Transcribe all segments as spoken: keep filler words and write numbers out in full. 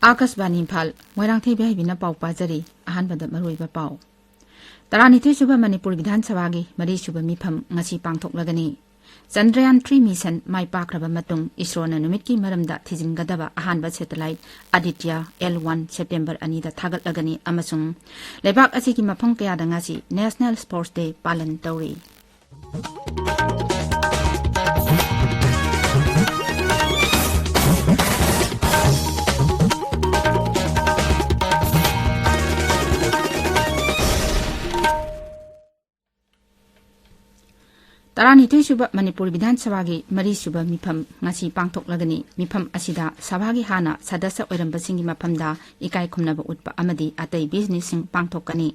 ꯑꯥꯀꯥꯁꯕꯥꯅꯤ ꯏꯝꯐꯥꯜ, ꯃꯣꯏꯔꯥꯡꯊꯦꯝ ꯏꯕꯦꯕꯤꯅ ꯄꯥꯎ ꯄꯥꯖꯔꯤ꯫ ꯑꯍꯥꯟꯕꯗ ꯃꯔꯨꯑꯣꯏꯕ ꯄꯥꯎ꯫ ꯇꯔꯥꯅꯤꯊꯣꯏ ꯁꯨꯕ ꯃꯅꯤꯄꯨꯔ ꯕꯤꯙꯥꯟ ꯁꯚꯥꯒꯤ ꯃꯔꯤ ꯁꯨꯕ ꯃꯤꯐꯝ ꯉꯁꯤ ꯄꯥꯡꯊꯣꯛꯂꯒꯅꯤ꯫ ꯆꯟꯗ꯭ꯔꯌꯥꯟ ꯊ꯭ꯔꯤ ꯃꯤꯁꯟ ꯃꯥꯏ ꯄꯥꯛꯈ꯭ꯔꯕ ꯃꯇꯨꯡ ꯏꯁꯔꯣꯅ ꯅꯨꯃꯤꯠꯀꯤ ꯃꯔꯝꯗ ꯊꯤꯖꯤꯟꯒꯗꯕ ꯑꯍꯥꯟꯕ satellite Aditya L one September ꯑꯅꯤꯗ ꯊꯥꯒꯠꯂꯒꯅꯤ ꯑꯃꯁꯨꯡ ꯂꯩꯕꯥꯛ ꯑꯁꯤꯒꯤ ꯃꯐꯝ ꯀꯌꯥꯗ ꯉꯁꯤ National Sports Day ꯄꯥꯂꯟ ꯇꯧꯔꯤ꯫ ꯇꯔꯥꯅꯤꯊꯣꯏ ꯁꯨꯕ ꯃꯅꯤꯄꯨꯔ ꯕꯤꯙꯥꯟ ꯁꯚꯥꯒꯤ ꯃꯔꯤ ꯁꯨꯕ ꯃꯤꯐꯝ ꯉꯁꯤ ꯄꯥꯡꯊꯣꯛꯂꯒꯅꯤ꯫ ꯃꯤꯐꯝ ꯑꯁꯤꯗ ꯁꯚꯥꯒꯤ ꯍꯥꯟꯅ ꯁꯗꯁ꯭ꯌ ꯑꯣꯏꯔꯝꯕꯁꯤꯡꯒꯤ ꯃꯐꯝꯗ ꯏꯀꯥꯏ ꯈꯨꯝꯅꯕ ꯎꯠꯄ ꯑꯃꯗꯤ ꯑꯇꯩ ꯕꯤꯖꯤꯅꯦꯁꯁꯤꯡ ꯄꯥꯡꯊꯣꯛꯀꯅꯤ꯫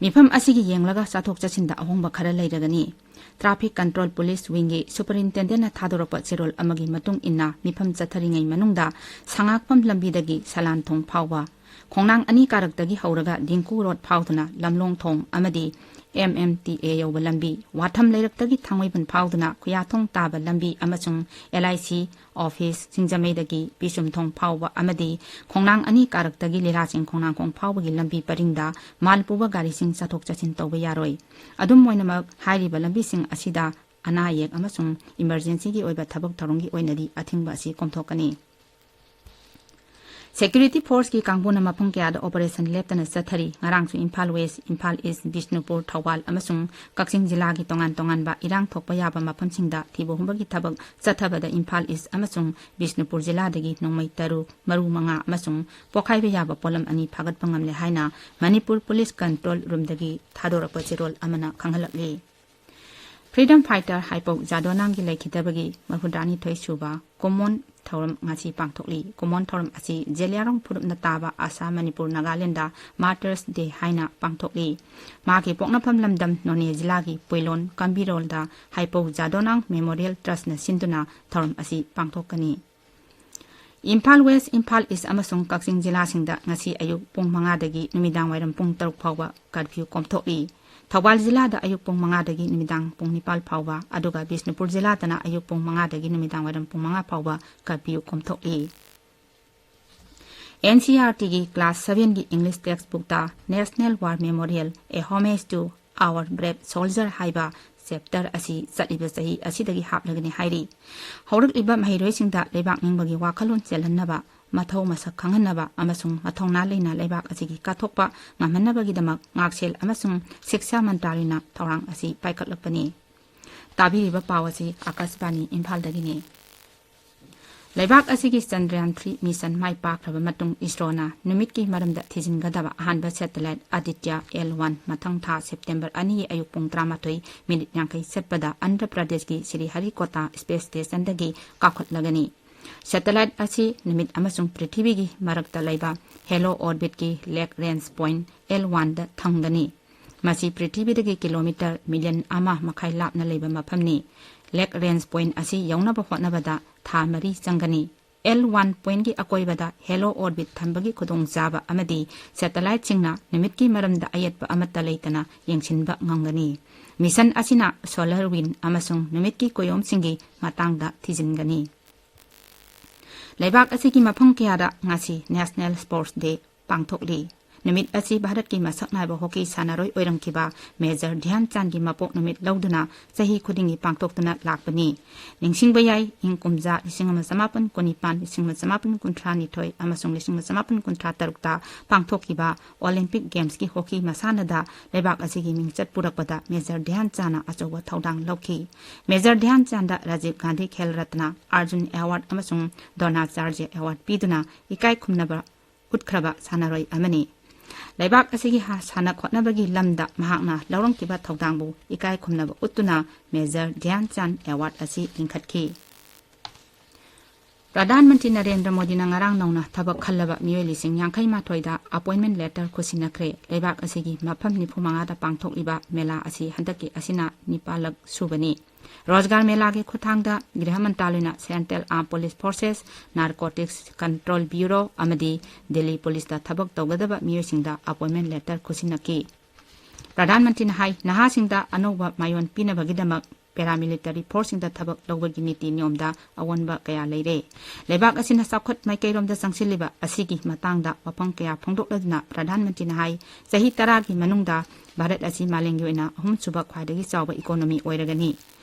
ꯃꯤꯐꯝ ꯑꯁꯤꯒꯤ ꯌꯦꯡꯂꯒ ꯆꯠꯊꯣꯛ ꯆꯠꯁꯤꯟꯗ ꯑꯍꯣꯡꯕ ꯈꯔ ꯂꯩꯔꯒꯅꯤ꯫ Traffic Control Police Wingꯒꯤ Superintendentꯅ ꯊꯥꯗꯣꯔꯛꯄ ꯆꯦꯔꯣꯜ ꯑꯃꯒꯤ ꯃꯇꯨꯡ ꯏꯟꯅ, ꯃꯤꯐꯝ ꯆꯠꯊꯔꯤꯉꯩ ꯃꯅꯨꯡꯗ ꯁꯉꯥꯛꯐꯝ ꯂꯝꯕꯤꯗꯒꯤ ꯁꯂꯥꯟ ꯊꯣꯡ ꯐꯥꯎꯕ, ꯈꯣꯡꯅꯥꯡ ꯑꯅꯤ ꯀꯥꯔꯛꯇꯒꯤ ꯍꯧꯔꯒ ꯗꯤꯡꯀꯨ ꯔꯣꯗ ꯐꯥꯎꯗꯨꯅ ꯂꯝꯂꯣꯡ ꯊꯣꯡ ꯑꯃꯗꯤ M M T A ꯌꯧꯕ ꯂꯝꯕꯤ, ꯋꯥꯊꯝ ꯂꯩꯔꯛꯇꯒꯤ ꯊꯥꯡꯃꯩꯕꯟ ꯐꯥꯎꯗꯨꯅ ꯈꯨꯌꯥꯊꯣꯡ ꯇꯥꯕ ꯂꯝꯕꯤ ꯑꯃꯁꯨꯡ L I C office, ꯁꯤꯡꯖꯃꯩꯗꯒꯤ ꯄꯤꯆꯨꯝꯊꯣꯡ ꯐꯥꯎꯕ ꯑꯃꯗꯤ ꯈꯣꯡꯅꯥꯡ ꯑꯅꯤ ꯀꯥꯔꯛꯇꯒꯤ ꯂꯤꯂꯥꯆꯤꯡ ꯈꯣꯡꯅꯥꯡꯈꯣꯡ ꯐꯥꯎꯕꯒꯤ ꯂꯝꯕꯤ ꯄꯔꯤꯡꯗ ꯃꯥꯜ ꯄꯨꯕ ꯒꯥꯔꯤꯁꯤꯡ ꯆꯠꯊꯣꯛ ꯆꯠꯁꯤꯟ ꯇꯧꯕ ꯌꯥꯔꯣꯏ꯫ ꯑꯗꯨꯝ ꯑꯣꯏꯅꯃꯛ, ꯍꯥꯏꯔꯤꯕ ꯂꯝꯕꯤꯁꯤꯡ ꯑꯁꯤꯗ ꯑꯅꯥ ꯑꯌꯦꯛ ꯑꯃꯁꯨꯡ emergencyꯒꯤ ꯑꯣꯏꯕ ꯊꯕꯛ ꯊꯧꯔꯝꯒꯤ ꯑꯣꯏꯅꯗꯤ ꯑꯊꯤꯡꯕ ꯑꯁꯤ ꯀꯣꯝꯊꯣꯛꯀꯅꯤ꯫ Security Forceꯀꯤ ꯀꯥꯡꯕꯨꯅ ꯃꯐꯝ ꯀꯌꯥꯗ operation ꯂꯦꯞꯇꯅ ꯆꯠꯊꯔꯤ꯫ ꯉꯔꯥꯡꯁꯨ ꯏꯝꯐꯥꯜ West, ꯏꯝꯐꯥꯜ East, ꯕꯤꯁꯅꯨꯄꯨꯔ, ꯊꯧꯕꯥꯜ ꯑꯃꯁꯨꯡ ꯀꯛꯆꯤꯡ ꯖꯤꯂꯥꯒꯤ ꯇꯣꯉꯥꯟ ꯇꯣꯉꯥꯟꯕ ꯏꯔꯥꯡ ꯊꯣꯛꯄ ꯌꯥꯕ ꯃꯐꯝꯁꯤꯡꯗ ꯊꯤꯕ ꯍꯨꯝꯕꯒꯤ ꯊꯕꯛ ꯆꯠꯊꯕꯗ ꯏꯝꯐꯥꯜ East ꯑꯃꯁꯨꯡ ꯕꯤꯁꯅꯨꯄꯨꯔ ꯖꯤꯂꯥꯗꯒꯤ ꯅꯣꯡꯃꯩ ꯇꯔꯨꯛ, ꯃꯔꯨ ꯃꯉꯥ ꯑꯃꯁꯨꯡ ꯄꯣꯈꯥꯏꯕ ꯌꯥꯕ ꯄꯣꯠꯂꯝ ꯑꯅꯤ ꯐꯥꯒꯠꯄ ꯉꯝꯂꯦ ꯍꯥꯏꯅ ꯃꯅꯤꯄꯨꯔ Police Control Roomꯗꯒꯤ ꯊꯥꯗꯣꯔꯛꯄ ꯆꯦꯔꯣꯜ ꯑꯃꯅ ꯈꯪꯍꯜꯂꯛꯂꯤ꯫ Freedom fighter ꯍꯥꯏꯄꯧ ꯖꯥꯗꯣꯅꯥꯡꯒꯤ ꯂꯩꯈꯤꯗꯕꯒꯤ ꯃꯔꯐꯨꯇꯔꯥꯅꯤꯊꯣꯏ ꯁꯨꯕ ꯀꯨꯃꯣꯟ ꯊꯧꯔꯝ ꯉꯁꯤ ꯄꯥꯡꯊꯣꯛꯂꯤ꯫ ꯀꯨꯃꯣꯟ ꯊꯧꯔꯝ ꯑꯁꯤ ꯖꯦꯂꯤꯌꯥꯡꯔꯣꯡ ꯐꯨꯔꯨꯞꯅ ꯇꯥꯕ ꯑꯁꯥꯝ, ꯃꯅꯤꯄꯨꯔ, ꯅꯥꯒꯥꯂꯦꯟꯗ Martyrs Day ꯍꯥꯏꯅ ꯄꯥꯡꯊꯣꯛꯂꯤ꯫ ꯃꯍꯥꯛꯀꯤ ꯄꯣꯛꯅꯐꯝ ꯂꯝꯗꯝ ꯅꯣꯅꯦ ꯖꯤꯂꯥꯒꯤ ꯄꯨꯏꯂꯣꯟ ꯀꯝꯕꯤꯔꯣꯜꯗ ꯍꯥꯏꯄꯧ ꯖꯥꯗꯣꯅꯥꯡ Memorial Trustꯅ ꯁꯤꯟꯗꯨꯅ ꯊꯧꯔꯝ ꯑꯁꯤ ꯄꯥꯡꯊꯣꯛꯀꯅꯤ꯫ ꯏꯝꯐꯥꯜ West, ꯏꯝꯐꯥꯜ East ꯑꯃꯁꯨꯡ ꯀꯛꯆꯤꯡ ꯖꯤꯂꯥꯁꯤꯡꯗ ꯉꯁꯤ ꯑꯌꯨꯛ ꯄꯨꯡ ꯃꯉꯥꯗꯒꯤ ꯅꯨꯃꯤꯗꯥꯡ ꯋꯥꯏꯔꯝ ꯄꯨꯡ ꯇꯔꯨꯛ ꯐꯥꯎꯕ curfew ꯀꯣꯝꯊꯣꯛꯂꯤ꯫ ꯊꯧꯕꯥꯜ ꯖꯤꯂꯥꯗ ꯑꯌꯨꯛ ꯄꯨꯡ ꯃꯉꯥꯗꯒꯤ ꯅꯨꯃꯤꯗꯥꯡ ꯄꯨꯡ ꯅꯤꯄꯥꯜ ꯐꯥꯎꯕ, ꯑꯗꯨꯒ ꯕꯤꯁꯅꯨꯄꯨꯔ ꯖꯤꯂꯥꯗꯅ ꯑꯌꯨꯛ ꯄꯨꯡ ꯃꯉꯥꯗꯒꯤ ꯅꯨꯃꯤꯗꯥꯡ ꯋꯥꯏꯔꯝ ꯄꯨꯡ ꯃꯉꯥ ꯐꯥꯎꯕ curfew ꯀꯣꯝꯊꯣꯛꯂꯤ꯫ ꯑꯦꯟ ꯁꯤ ꯑꯥꯔ ꯇꯤꯒꯤ ꯀ꯭ꯂꯥꯁ ꯁꯚꯦꯟꯒꯤ ꯏꯪꯂꯤꯁ ꯇꯦꯛꯁ ꯕꯨꯛꯇ National War Memorial, A Homage to Our Brave Soldier ꯍꯥꯏꯕ ꯆꯦꯞꯇꯔ ꯑꯁꯤ ꯆꯠꯂꯤꯕ ꯆꯍꯤ ꯑꯁꯤꯗꯒꯤ ꯍꯥꯞꯂꯒꯅꯤ ꯍꯥꯏꯔꯤ꯫ ꯍꯧꯔꯛꯂꯤꯕ ꯃꯍꯩꯔꯣꯏꯁꯤꯡꯗ ꯂꯩꯕꯥꯛ ꯅꯤꯡꯕꯒꯤ ꯋꯥꯈꯜꯂꯣꯟ ꯆꯦꯜꯍꯟꯅꯕ, ꯃꯊꯧ ꯃꯁꯛ ꯈꯪꯍꯟꯅꯕ ꯑꯃꯁꯨꯡ ꯃꯊꯧꯅꯥ ꯂꯩꯅ ꯂꯩꯕꯥꯛ ꯑꯁꯤꯒꯤ ꯀꯠꯊꯣꯛꯄ ꯉꯝꯍꯟꯅꯕꯒꯤꯗꯃꯛ ꯉꯥꯛꯁꯦꯜ ꯑꯃꯁꯨꯡ ꯁꯤꯛꯁꯥ ꯃꯟꯇ꯭ꯔꯥꯂꯌꯅ ꯊꯧꯔꯥꯡ ꯑꯁꯤ ꯄꯥꯏꯈꯠꯂꯛꯄꯅꯤ꯫ ꯇꯥꯕꯤꯔꯤꯕ ꯄꯥꯎ ꯑꯁꯤ ꯑꯀꯥꯁꯕꯥꯅꯤ ꯏꯝꯐꯥꯜꯗꯒꯤꯅꯤ꯫ ꯂꯩꯕꯥꯛ ꯑꯁꯤꯒꯤ ꯆꯟꯗ꯭ꯔꯌꯥꯟ ꯊ꯭ꯔꯤ ꯃꯤꯁꯟ ꯃꯥꯏ ꯄꯥꯛꯈ꯭ꯔꯕ ꯃꯇꯨꯡ ꯏꯁꯔꯣꯅ ꯅꯨꯃꯤꯠꯀꯤ ꯃꯔꯝꯗ ꯊꯤꯖꯤꯟꯒꯗꯕ ꯑꯍꯥꯟꯕ ꯁꯦꯇꯦꯂꯥꯏꯠ ꯑꯥꯗꯤꯇ꯭ꯌ ꯑꯦꯜ ꯋꯥꯟ ꯃꯊꯪ ꯊꯥ ꯁꯦꯞꯇꯦꯝꯕꯔ ꯑꯅꯤꯒꯤ ꯑꯌꯨꯛ ꯄꯨꯡ ꯇꯔꯥꯃꯥꯊꯣꯏ ꯃꯤꯅꯤꯠ ꯌꯥꯡꯈꯩ ꯆꯠꯄꯗ ꯑꯟꯙ꯭ꯔ ꯄ꯭ꯔꯗꯦꯁꯀꯤ ꯁ꯭ꯔꯤꯍꯔꯤꯀꯣꯇꯥ ꯁ꯭ꯄꯦꯁ ꯁ꯭ꯇꯦꯁꯟꯗꯒꯤ ꯀꯥꯎꯈꯠꯂꯒꯅꯤ꯫ ꯁꯦꯇꯦꯂꯥꯏꯠ ꯑꯁꯤ ꯅꯨꯃꯤꯠ ꯑꯃꯁꯨꯡ ꯄ꯭ꯔꯤꯊꯤꯕꯤꯒꯤ ꯃꯔꯛꯇ ꯂꯩꯕ ꯍꯦꯂꯣ ꯑꯣꯔꯕꯤꯠꯀꯤ ꯂꯦꯛ ꯔꯦꯟꯖ ꯄꯣꯏꯟꯠ ꯑꯦꯜ ꯋꯥꯟꯗ ꯊꯝꯒꯅꯤ꯫ ꯃꯁꯤ ꯄ꯭ꯔꯤꯊꯤꯕꯤꯗꯒꯤ ꯀꯤꯂꯣꯃꯤꯇꯔ ꯃꯤꯂꯤꯌꯟ ꯑꯃ ꯃꯈꯥꯏ ꯂꯥꯞꯅ ꯂꯩꯕ ꯃꯐꯝꯅꯤ꯫ ꯂꯦꯛ ꯔꯦꯟꯖ ꯄꯣꯏꯟꯠ ꯑꯁꯤ ꯌꯧꯅꯕ ꯍꯣꯠꯅꯕꯗ ꯊꯥ ꯃꯔꯤ ꯆꯪꯒꯅꯤ꯫ ꯑꯦꯜ ꯋꯥꯟ ꯄꯣꯏꯟꯠꯀꯤ ꯑꯀꯣꯏꯕꯗ ꯍꯦꯂꯣ ꯑꯣꯔꯕꯤꯠ ꯊꯝꯕꯒꯤ ꯈꯨꯗꯣꯡꯆꯥꯕ ꯑꯃꯗꯤ ꯁꯦꯇꯦꯂꯥꯏꯠꯁꯤꯡꯅ ꯅꯨꯃꯤꯠꯀꯤ ꯃꯔꯝꯗ ꯑꯌꯦꯠꯄ ꯑꯃꯠꯇ ꯂꯩꯇꯅ ꯌꯦꯡꯁꯤꯟꯕ ꯉꯝꯒꯅꯤ꯫ ꯃꯤꯁꯟ ꯑꯁꯤꯅ ꯁꯣꯂꯔ ꯋꯤꯟ ꯑꯃꯁꯨꯡ ꯅꯨꯃꯤꯠꯀꯤ ꯀꯣꯏꯑꯣꯝꯁꯤꯡꯒꯤ ꯃꯇꯥꯡꯗ ꯊꯤꯖꯤꯟꯒꯅꯤ꯫ ꯂꯩꯕꯥꯛ ꯑꯁꯤꯒꯤ ꯃꯐꯝ ꯀꯌꯥꯗ ꯉꯁꯤ National Sports Day ꯄꯥꯡꯊꯣꯛꯂꯤ꯫ ꯅꯨꯃꯤꯠ ꯑꯁꯤ ꯚꯥꯔꯠꯀꯤ ꯃꯁꯛ ꯅꯥꯏꯕ ꯍꯣꯀꯤ ꯁꯥꯟꯅꯔꯣꯏ ꯑꯣꯏꯔꯝꯈꯤꯕ ꯃꯦꯖꯔ ꯙ꯭ꯌꯥꯟ ꯆꯥꯟꯒꯤ ꯃꯄꯣꯛ ꯅꯨꯃꯤꯠ ꯂꯧꯗꯨꯅ ꯆꯍꯤ ꯈꯨꯗꯤꯡꯒꯤ ꯄꯥꯡꯊꯣꯛꯇꯨꯅ ꯂꯥꯛꯄꯅꯤ꯫ ꯅꯤꯡꯁꯤꯡꯕ ꯌꯥꯏ, ꯏꯪ ꯀꯨꯝꯖꯥ ꯂꯤꯁꯤꯡ ꯑꯃ ꯆꯃꯥꯄꯟ ꯀꯨꯟꯅꯤꯄꯥꯟ, ꯂꯤꯁꯤꯡ ꯑꯃ ꯆꯃꯥꯄꯟ ꯀꯨꯟꯊ꯭ꯔꯥ ꯅꯤꯊꯣꯏ ꯑꯃꯁꯨꯡ ꯂꯤꯁꯤꯡ ꯑꯃ ꯆꯃꯥꯄꯟ ꯀꯨꯟꯊ꯭ꯔꯥ ꯇꯔꯨꯛꯇ ꯄꯥꯡꯊꯣꯛꯈꯤꯕ ꯑꯣꯂꯤꯝꯄꯤꯛ ꯒꯦꯝꯁꯀꯤ ꯍꯣꯀꯤ ꯃꯁꯥꯟꯅꯗ ꯂꯩꯕꯥꯛ ꯑꯁꯤꯒꯤ ꯃꯤꯡꯆꯠ ꯄꯨꯔꯛꯄꯗ ꯃꯦꯖꯔ ꯙ꯭ꯌꯥꯟ ꯆꯥꯟꯅ ꯑꯆꯧꯕ ꯊꯧꯗꯥꯡ ꯂꯧꯈꯤ꯫ ꯃꯦꯖꯔ ꯙ꯭ꯌꯥꯟ ꯆꯥꯟꯗ ꯔꯥꯖꯤꯕ ꯒꯥꯟꯙꯤ ꯈꯦꯜ ꯔꯠꯅ, ꯑꯔꯖꯨꯟ ꯑꯦꯋꯥꯔꯗ ꯑꯃꯁꯨꯡ ꯗ꯭ꯔꯣꯅꯥꯆꯥꯔꯖ ꯑꯦꯋꯥꯔꯗ ꯄꯤꯗꯨꯅ ꯏꯀꯥꯏ ꯈꯨꯝꯅꯕ ꯎꯠꯈ꯭ꯔꯕ ꯁꯥꯟꯅꯔꯣꯏ ꯑꯃꯅꯤ꯫ ꯂꯩꯕꯥꯛ ꯑꯁꯤꯒꯤ ꯍ-, ꯁꯥꯟꯅ ꯈꯣꯠꯅꯕꯒꯤ ꯂꯝꯗ ꯃꯍꯥꯛꯅ ꯂꯧꯔꯝꯈꯤꯕ ꯊꯧꯗꯥꯡꯕꯨ ꯏꯀꯥꯏ ꯈꯨꯝꯅꯕ ꯎꯠꯇꯨꯅ ꯃꯦꯖꯔ ꯙ꯭ꯌꯥꯟ ꯆꯥꯟ ꯑꯦꯋꯥꯔꯗ ꯑꯁꯤ ꯂꯤꯡꯈꯠꯈꯤ꯫ ꯄ꯭ꯔꯙꯥꯟ ꯃꯟꯇ꯭ꯔꯤ ꯅꯔꯦꯟꯗ꯭ꯔ ꯃꯣꯗꯤꯅ ꯉꯔꯥꯡ ꯅꯧꯅ ꯊꯕꯛ ꯈꯜꯂꯕ ꯃꯤꯑꯣꯏ ꯂꯤꯁꯤꯡ ꯌꯥꯡꯈꯩ ꯃꯥꯊꯣꯏꯗ ꯑꯦꯄꯣꯏꯟꯃꯦꯟ ꯂꯦꯇꯔ ꯈꯨꯠꯁꯤꯟꯅꯈ꯭ꯔꯦ꯫ ꯂꯩꯕꯥꯛ ꯑꯁꯤꯒꯤ ꯃꯐꯝ ꯅꯤꯐꯨ ꯃꯉꯥꯗ ꯄꯥꯡꯊꯣꯛꯂꯤꯕ ꯃꯦꯂꯥ ꯑꯁꯤ ꯍꯟꯗꯛꯀꯤ ꯑꯁꯤꯅ ꯅꯤꯄꯥꯜꯂꯛ ꯁꯨꯕꯅꯤ꯫ ꯔꯣꯖꯒꯥꯔ ꯃꯦꯂꯥꯒꯤ ꯈꯨꯠꯊꯥꯡꯗ ꯒ꯭ꯔꯤꯍ ꯃꯟꯇ꯭ꯔꯥꯂꯌꯅ central armed police forces, narcotics control bureau ꯑꯃꯗꯤ ꯗꯤꯜꯂꯤ ꯄꯨꯂꯤꯁꯇ ꯊꯕꯛ ꯇꯧꯒꯗꯕ ꯃꯤꯑꯣꯏꯁꯤꯡꯗ ꯑꯦꯄꯣꯏꯟꯃꯦꯟ ꯂꯦꯇꯔ ꯈꯨꯠꯁꯤꯟꯅꯈꯤ꯫ ꯄ꯭ꯔꯙꯥꯟ ꯃꯟꯇ꯭ꯔꯤꯅ ꯍꯥꯏ, ꯅꯍꯥꯁꯤꯡꯗ ꯑꯅꯧꯕ ꯃꯥꯏꯑꯣꯟ ꯄꯤꯅꯕꯒꯤꯗꯃꯛ paramilitary forceꯁꯤꯡꯗ ꯊꯕꯛ ꯂꯧꯕꯒꯤ ꯅꯤꯇꯤ ꯅꯤꯌꯣꯝꯗ ꯑꯑꯣꯟꯕ ꯀꯌꯥ ꯂꯩꯔꯦ꯫ ꯂꯩꯕꯥꯛ ꯑꯁꯤꯅ ꯆꯥꯎꯈꯠ ꯃꯥꯏꯀꯩꯔꯣꯝꯗ ꯆꯪꯁꯤꯜꯂꯤꯕ ꯑꯁꯤꯒꯤ ꯃꯇꯥꯡꯗ ꯋꯥꯐꯝ ꯀꯌꯥ ꯐꯣꯡꯗꯣꯛꯂꯗꯨꯅ ꯄ꯭ꯔꯙꯥꯟ ꯃꯟꯇ꯭ꯔꯤꯅ ꯍꯥꯏ, ꯆꯍꯤ ꯇꯔꯥꯒꯤ ꯃꯅꯨꯡꯗ ꯚꯥꯔꯠ ꯑꯁꯤ ꯃꯥꯂꯦꯝꯒꯤ ꯑꯣꯏꯅ ꯑꯍꯨꯝꯁꯨꯕ ꯈ꯭ꯋꯥꯏꯗꯒꯤ ꯆꯥꯎꯕ economy ꯑꯣꯏꯔꯒꯅꯤ꯫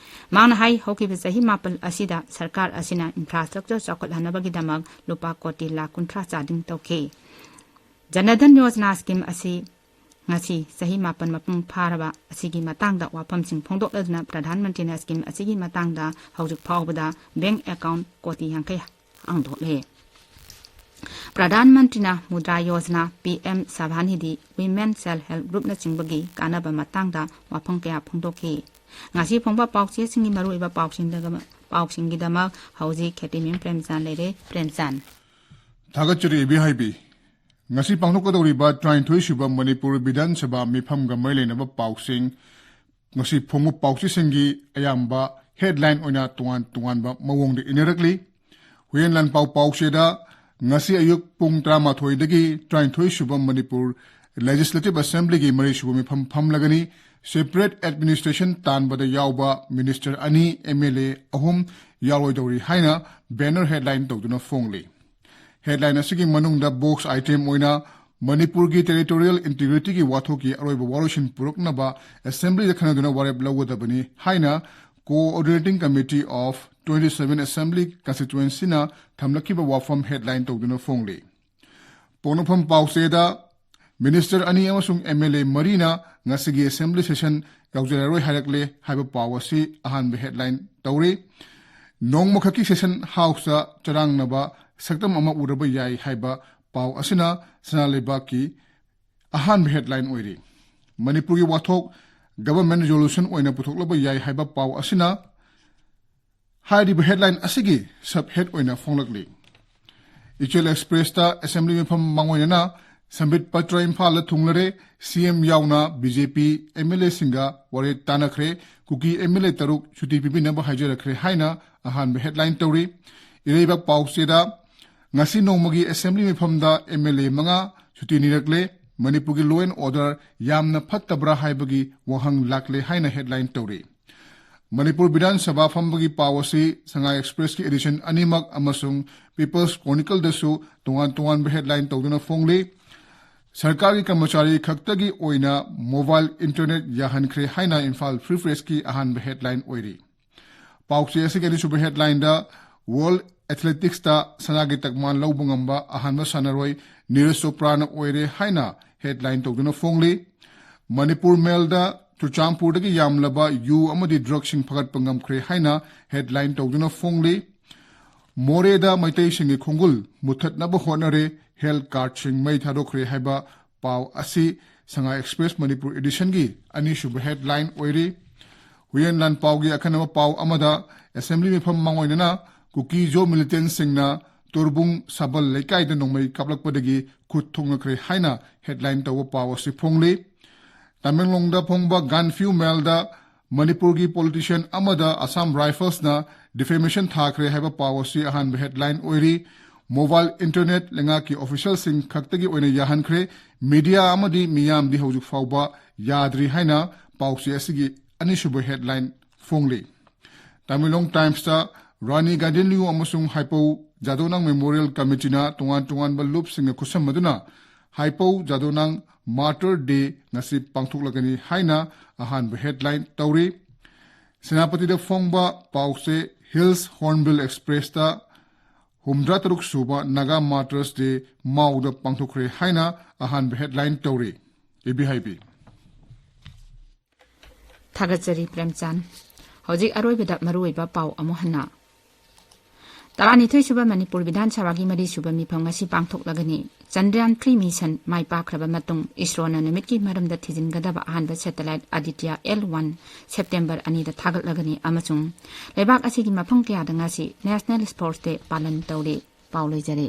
ꯃꯍꯥꯛꯅ ꯍꯥꯏ, ꯍꯧꯈꯤꯕ ꯆꯍꯤ ꯃꯥꯄꯜ ꯑꯁꯤꯗ ꯁꯔꯀꯥꯔ ꯑꯁꯤꯅ infrastructure ꯆꯥꯎꯈꯠꯍꯟꯅꯕꯒꯤꯗꯃꯛ ꯂꯨꯄꯥ ꯀꯣꯇꯤ ꯂꯥꯈ ꯀꯨꯟꯊ꯭ꯔꯥ ꯆꯥꯗꯤꯡ ꯇꯧꯈꯤ꯫ ꯖꯅꯙꯟ ꯌꯣꯖꯅꯥ scheme ꯑꯁꯤ ꯉꯁꯤ ꯆꯍꯤ ꯃꯥꯄꯜ ꯃꯄꯨꯡ ꯐꯥꯔꯕ ꯑꯁꯤꯒꯤ ꯃꯇꯥꯡꯗ ꯋꯥꯐꯝꯁꯤꯡ ꯐꯣꯡꯗꯣꯛꯂꯗꯨꯅ ꯄ꯭ꯔꯙꯥꯟ ꯃꯟꯇ꯭ꯔꯤꯅ scheme ꯑꯁꯤꯒꯤ ꯃꯇꯥꯡꯗ ꯍꯧꯖꯤꯛ ꯐꯥꯎꯕꯗ bank account ꯀꯣꯇꯤ ꯌꯥꯡꯈꯩ ꯍꯥꯡꯗꯣꯛꯂꯦ꯫ ꯄ꯭ꯔꯙꯥꯟ ꯃꯟꯇ꯭ꯔꯤꯅ Mudra Yojana, PM ꯁꯥꯚꯥꯅꯤꯙꯤ, Women Self Help Groupꯅꯆꯤꯡꯕꯒꯤ ꯀꯥꯟꯅꯕ ꯃꯇꯥꯡꯗ ꯋꯥꯐꯝ ꯀꯌꯥ ꯐꯣꯡꯗꯣꯛꯈꯤ꯫ ꯉꯁꯤ ꯐꯣꯡꯕ ꯄꯥꯎꯆꯦꯁꯤꯡꯒꯤ ꯃꯔꯨꯑꯣꯏꯕ ꯄꯥꯎꯁꯤꯡꯗꯒ-, ꯄꯥꯎꯁꯤꯡꯒꯤꯗꯃꯛ ꯍꯧꯖꯤꯛ ꯈꯦꯇꯤꯃꯌꯨꯝ ꯄ꯭ꯔꯦꯝꯆꯥꯟ ꯂꯩꯔꯦ꯫ ꯄ꯭ꯔꯦꯝꯆꯥꯟ꯫ ꯊꯥꯒꯠꯆꯔꯤ, ꯏꯕꯦꯍꯥꯏꯕꯤ꯫ ꯉꯁꯤ ꯄꯥꯡꯊꯣꯛꯀꯗꯧꯔꯤꯕ ꯇꯔꯥꯅꯤꯊꯣꯏ ꯁꯨꯕ ꯃꯅꯤꯄꯨꯔ ꯕꯤꯙꯥꯟ ꯁꯚꯥ ꯃꯤꯐꯝꯒ ꯃꯔꯤ ꯂꯩꯅꯕ ꯄꯥꯎꯁꯤꯡ, ꯉꯁꯤ ꯐꯣꯡꯕ ꯄꯥꯎꯆꯦꯁꯤꯡꯒꯤ ꯑꯌꯥꯝꯕ headline ꯑꯣꯏꯅ ꯇꯣꯉꯥꯟ ꯇꯣꯉꯥꯟꯕ ꯃꯑꯣꯡꯗ ꯏꯅꯔꯛꯂꯤ꯫ ꯍꯨꯏꯌꯦꯟ ꯂꯥꯟꯄꯥꯎ ꯄꯥꯎꯆꯦꯗ ꯉꯁꯤ ꯑꯌꯨꯛ ꯄꯨꯡ ꯇꯔꯥꯃꯥꯊꯣꯏꯗꯒꯤ ꯇꯔꯥꯅꯤꯊꯣꯏ ꯁꯨꯕ ꯃꯅꯤꯄꯨꯔ Legislative Assemblyꯒꯤ ꯃꯔꯤꯁꯨꯕ ꯃꯤꯐꯝ ꯐꯝꯂꯒꯅꯤ꯫ Separate administration ꯇꯥꯟꯕꯗ ꯌꯥꯎꯕ minister ꯑꯅꯤ, MLA ꯑꯍꯨꯝ ꯌꯥꯎꯔꯣꯏꯗꯧꯔꯤ ꯍꯥꯏꯅ banner headline ꯇꯧꯗꯨꯅ ꯐꯣꯡꯂꯤ꯫ Headline ꯑꯁꯤꯒꯤ ꯃꯅꯨꯡꯗ box item ꯑꯣꯏꯅ ꯃꯅꯤꯄꯨꯔꯒꯤ territorial integrityꯒꯤ ꯋꯥꯊꯣꯛꯀꯤ ꯑꯔꯣꯏꯕ ꯋꯥꯔꯣꯏꯁꯤꯟ ꯄꯨꯔꯛꯅꯕ Assemblyꯗ ꯈꯟꯅꯗꯨꯅ ꯋꯥꯔꯦꯞ ꯂꯧꯒꯗꯕꯅꯤ ꯍꯥꯏꯅ Coordinating Committee of twenty seven Assembly Constituencyꯅ ꯊꯝꯂꯛꯈꯤꯕ ꯋꯥꯐꯝ headline ꯇꯧꯗꯨꯅ ꯐꯣꯡꯂꯤ꯫ ꯄꯣꯛꯅꯐꯝ ꯄꯥꯎꯆꯦꯗ minister ꯑꯅꯤ ꯑꯃꯁꯨꯡ MLA ꯃꯔꯤꯅ ꯉꯁꯤꯒꯤ Assembly session ꯌꯥꯎꯖꯔꯔꯣꯏ ꯍꯥꯏꯔꯛꯂꯦ ꯍꯥꯏꯕ ꯄꯥꯎ ꯑꯁꯤ ꯑꯍꯥꯟꯕ headline ꯇꯧꯔꯤ꯫ ꯅꯣꯡꯃꯈꯛꯀꯤ session houseꯇ ꯆꯔꯥꯡꯅꯕ ꯁꯛꯇꯝ ꯑꯃ ꯎꯔꯕ ꯌꯥꯏ ꯍꯥꯏꯕ ꯄꯥꯎ ꯑꯁꯤꯅ ꯁꯅꯥ ꯂꯩꯕꯥꯛꯀꯤ ꯑꯍꯥꯟꯕ headline ꯑꯣꯏꯔꯤ꯫ ꯃꯅꯤꯄꯨꯔꯒꯤ ꯋꯥꯊꯣꯛ government resolution ꯑꯣꯏꯅ ꯄꯨꯊꯣꯛꯂꯕ ꯌꯥꯏ ꯍꯥꯏꯕ ꯄꯥꯎ ꯑꯁꯤꯅ ꯍꯥꯏꯔꯤꯕ headline ꯑꯁꯤꯒꯤ sub head ꯑꯣꯏꯅ ꯐꯣꯡꯂꯛꯂꯤ꯫ ꯏꯆꯦꯜ Expressꯇ Assembly ꯃꯤꯐꯝ ꯃꯥꯡꯑꯣꯏꯅꯅ ꯁꯝꯕꯤꯠ ꯄꯇ꯭ꯔ ꯏꯝꯐꯥꯜꯗ ꯊꯨꯡꯂꯔꯦ꯫ CM ꯌꯥꯎꯅ BJP MLAꯁꯤꯡꯒ ꯋꯥꯔꯦꯞ ꯇꯥꯟꯅꯈ꯭ꯔꯦ꯫ ꯀꯨꯀꯤ MLA ꯇꯔꯨꯛ ꯁꯨꯇꯤ ꯄꯤꯕꯤꯅꯕ ꯍꯥꯏꯖꯔꯛꯈ꯭ꯔꯦ ꯍꯥꯏꯅ ꯑꯍꯥꯟꯕ headline ꯇꯧꯔꯤ꯫ ꯏꯔꯩꯕꯥꯛ ꯄꯥꯎꯆꯦꯗ ꯉꯁꯤ ꯅꯣꯡꯃꯒꯤ Assembly ꯃꯤꯐꯝꯗ MLA ꯃꯉꯥ ꯁꯨꯇꯤ ꯅꯤꯔꯛꯂꯦ꯫ ꯃꯅꯤꯄꯨꯔꯒꯤ law and order ꯌꯥꯝꯅ ꯐꯠꯇꯕ꯭ꯔꯥ ꯍꯥꯏꯕꯒꯤ ꯋꯥꯍꯪ ꯂꯥꯛꯂꯦ ꯍꯥꯏꯅ headline ꯇꯧꯔꯤ꯫ ꯃꯅꯤꯄꯨꯔ ꯕꯤꯙꯥꯟ ꯁꯚꯥ ꯐꯝꯕꯒꯤ ꯄꯥꯎ ꯑꯁꯤ ꯁꯉꯥꯏ ꯑꯦꯛꯁꯄ꯭ꯔꯦꯁꯀꯤ ꯑꯦꯗꯤꯁꯟ ꯑꯅꯤꯃꯛ ꯑꯃꯁꯨꯡ ꯄꯤꯄꯜꯁ ꯀ꯭ꯔꯣꯅꯤꯀꯜꯗꯁꯨ ꯇꯣꯉꯥꯟ ꯇꯣꯉꯥꯟꯕ ꯍꯦꯗꯂꯥꯏꯟ ꯇꯧꯗꯨꯅ ꯐꯣꯡꯂꯤ꯫ ꯁꯔꯀꯥꯔꯒꯤ ꯀꯔꯃꯆꯥꯔꯤ ꯈꯛꯇꯒꯤ ꯑꯣꯏꯅ ꯃꯣꯕꯥꯏꯜ ꯏꯟꯇꯔꯅꯦꯠ ꯌꯥꯍꯟꯈ꯭ꯔꯦ ꯍꯥꯏꯅ ꯏꯝꯐꯥꯜ ꯐ꯭ꯔꯤ ꯄ꯭ꯔꯦꯁꯀꯤ ꯑꯍꯥꯟꯕ ꯍꯦꯗꯂꯥꯏꯟ ꯑꯣꯏꯔꯤ꯫ ꯄꯥꯎꯆꯦ ꯑꯁꯤꯒꯤ ꯑꯅꯤꯁꯨꯕ ꯍꯦꯗꯂꯥꯏꯟꯗ ꯋꯥꯔꯜꯗ ꯑꯦꯊꯂꯦꯇꯤꯛꯁꯇ ꯁꯅꯥꯒꯤ ꯇꯛꯃꯥꯟ ꯂꯧꯕ ꯉꯝꯕ ꯑꯍꯥꯟꯕ ꯁꯥꯟꯅꯔꯣꯏ ꯅꯤꯔꯖ ꯆꯣꯄ꯭ꯔꯥꯅ ꯑꯣꯏꯔꯦ ꯍꯥꯏꯅ ꯍꯦꯗꯂꯥꯏꯟ ꯇꯧꯗꯨꯅ ꯐꯣꯡꯂꯤ꯫ ꯃꯅꯤꯄꯨꯔ ꯃꯦꯜꯗ ꯆꯨꯔꯆꯥꯟꯄꯨꯔꯗꯒꯤ ꯌꯥꯝꯂꯕ ꯌꯨ ꯑꯃꯗꯤ ꯗ꯭ꯔꯒꯁꯤꯡ ꯐꯒꯠꯄ ꯉꯝꯈ꯭ꯔꯦ ꯍꯥꯏꯅ ꯍꯦꯗꯂꯥꯏꯟ ꯇꯧꯗꯨꯅ ꯐꯣꯡꯂꯤ꯫ ꯃꯣꯔꯦꯗ ꯃꯩꯇꯩꯁꯤꯡꯒꯤ ꯈꯣꯡꯒꯨꯜ ꯃꯨꯊꯠꯅꯕ ꯍꯣꯠꯅꯔꯦ, ꯍꯦꯜꯊ ꯀꯥꯔꯗꯁꯤꯡ ꯃꯩ ꯊꯥꯗꯣꯛꯈ꯭ꯔꯦ ꯍꯥꯏꯕ ꯄꯥꯎ ꯑꯁꯤ ꯁꯉꯥꯏ ꯑꯦꯛꯁꯄ꯭ꯔꯦꯁ ꯃꯅꯤꯄꯨꯔ ꯑꯦꯗꯤꯁꯟꯒꯤ ꯑꯅꯤꯁꯨꯕ ꯍꯦꯗꯂꯥꯏꯟ ꯑꯣꯏꯔꯤ꯫ ꯍꯨꯏꯌꯦꯟ ꯂꯥꯟꯄꯥꯎꯒꯤ ꯑꯈꯟꯅꯕ ꯄꯥꯎ ꯑꯃꯗ ꯑꯦꯁꯦꯝꯕ꯭ꯂꯤ ꯃꯤꯐꯝ ꯃꯥꯡꯑꯣꯏꯅꯅ ꯀꯨꯀꯤ ꯖꯣ ꯃꯤꯂꯤꯇꯦꯟꯠꯁꯤꯡꯅ ꯇꯣꯔꯕꯨꯡ ꯁꯕꯜ ꯂꯩꯀꯥꯏꯗ ꯅꯣꯡꯃꯩ ꯀꯥꯞꯂꯛꯄꯗꯒꯤ ꯈꯨꯠ ꯊꯣꯛꯅꯈ꯭ꯔꯦ ꯍꯥꯏꯅ ꯍꯦꯗꯂꯥꯏꯟ ꯇꯧꯕ ꯄꯥꯎ ꯑꯁꯤ ꯐꯣꯡꯂꯤ꯫ ꯇꯃꯦꯡꯂꯣꯡꯗ ꯐꯣꯡꯕ ꯒꯥꯟꯐ꯭ꯌꯨ ꯃꯦꯜꯗ ꯃꯅꯤꯄꯨꯔꯒꯤ ꯄꯣꯂꯤꯇꯤꯁꯤꯌꯟ ꯑꯃꯗ ꯑꯁꯥꯝ ꯔꯥꯏꯐꯜꯁꯅ ꯗꯤꯐꯦꯃꯦꯁꯟ ꯊꯥꯈ꯭ꯔꯦ ꯍꯥꯏꯕ ꯄꯥꯎ ꯑꯁꯤ ꯑꯍꯥꯟꯕ ꯍꯦꯗꯂꯥꯏꯟ ꯑꯣꯏꯔꯤ꯫ ꯃꯣꯕꯥꯏꯜ ꯏꯟꯇꯔꯅꯦꯠ ꯂꯩꯉꯥꯛꯀꯤ ꯑꯣꯐꯤꯁꯤꯌꯦꯜꯁꯤꯡ ꯈꯛꯇꯒꯤ ꯑꯣꯏꯅ ꯌꯥꯍꯟꯈ꯭ꯔꯦ, ꯃꯤꯗꯤꯌꯥ ꯑꯃꯗꯤ ꯃꯤꯌꯥꯝꯗꯤ ꯍꯧꯖꯤꯛ ꯐꯥꯎꯕ ꯌꯥꯗ꯭ꯔꯤ ꯍꯥꯏꯅ ꯄꯥꯎꯆꯦ ꯑꯁꯤꯒꯤ ꯑꯅꯤꯁꯨꯕ ꯍꯦꯗꯂꯥꯏꯟ ꯐꯣꯡꯂꯤ꯫ ꯇꯃꯦꯡꯂꯣꯡ ꯇꯥꯏꯝꯁꯇ ꯔꯥꯅꯤ ꯒꯥꯏꯗꯤꯟꯂꯤꯌꯨ ꯑꯃꯁꯨꯡ ꯍꯥꯏꯄꯧ ꯖꯥꯗꯣꯅꯥꯡ ꯃꯦꯃꯣꯔꯤꯌꯦꯜ ꯀꯃꯤꯇꯤꯅ ꯇꯣꯉꯥꯟ ꯇꯣꯉꯥꯟꯕ ꯂꯨꯞꯁꯤꯡꯒ ꯈꯨꯠꯁꯝꯅꯗꯨꯅ ꯍꯥꯏꯄꯧ ꯖꯥꯗꯣꯅꯥꯡ ꯃꯥꯔꯇꯔ ꯗꯦ ꯉꯁꯤ ꯄꯥꯡꯊꯣꯛꯂꯒꯅꯤ ꯍꯥꯏꯅ ꯑꯍꯥꯟꯕ ꯍꯦꯗꯂꯥꯏꯟ ꯇꯧꯔꯤ꯫ ꯁꯦꯅꯥꯄꯇꯤꯗ ꯐꯣꯡꯕ ꯄꯥꯎꯆꯦ ꯍꯤꯜꯁ ꯍꯣꯔꯟꯕꯤꯜ ꯑꯦꯛꯁꯄ꯭ꯔꯦꯁꯇ ꯍꯨꯝꯗ꯭ꯔꯥ ꯇꯔꯨꯛ ꯁꯨꯕ ꯅꯥꯒꯥ ꯃꯥꯔꯇꯔꯁ ꯗꯦ ꯃꯥꯎꯗ ꯄꯥꯡꯊꯣꯛꯈ꯭ꯔꯦ ꯍꯥꯏꯅ ꯑꯍꯥꯟꯕ ꯍꯦꯗꯂꯥꯏꯟ ꯇꯧꯔꯤ꯫ ꯏꯕꯤꯍꯥꯏꯕꯤ꯫ ꯊꯥꯒꯠꯆꯔꯤ ꯄ꯭ꯔꯦꯝꯆꯥꯟ꯫ ꯍꯧꯖꯤꯛ ꯑꯔꯣꯏꯕꯗ ꯃꯔꯨꯑꯣꯏꯕ ꯄꯥꯎ ꯑꯃꯨꯛ ꯍꯟꯅ꯫ ꯇꯔꯥꯅꯤꯊꯣꯏ ꯁꯨꯕ ꯃꯅꯤꯄꯨꯔ ꯕꯤꯙꯥꯟ ꯁꯚꯥꯒꯤ ꯃꯔꯤ ꯁꯨꯕ ꯃꯤꯐꯝ ꯉꯁꯤ ꯄꯥꯡꯊꯣꯛꯂꯒꯅꯤ꯫ ꯆꯟꯗ꯭ꯔꯌꯥꯟ ꯊ꯭ꯔꯤ ꯃꯤꯁꯟ ꯃꯥꯏ ꯄꯥꯛꯈ꯭ꯔꯕ ꯃꯇꯨꯡ ꯏꯁꯔꯣꯅ ꯅꯨꯃꯤꯠꯀꯤ ꯃꯔꯝꯗ ꯊꯤꯖꯤꯟꯒꯗꯕ ꯑꯍꯥꯟꯕ satellite Aditya L one September ꯑꯅꯤꯗ ꯊꯥꯒꯠꯂꯒꯅꯤ ꯑꯃꯁꯨꯡ ꯂꯩꯕꯥꯛ ꯑꯁꯤꯒꯤ ꯃꯐꯝ ꯀꯌꯥꯗ ꯉꯁꯤ ꯅꯦꯁꯅꯦꯜ ꯁ꯭ꯄꯣꯔꯠꯁ ꯗꯦ ꯄꯥꯂꯟ ꯇꯧꯔꯤ꯫ ꯄꯥꯎ ꯂꯣꯏꯖꯔꯦ꯫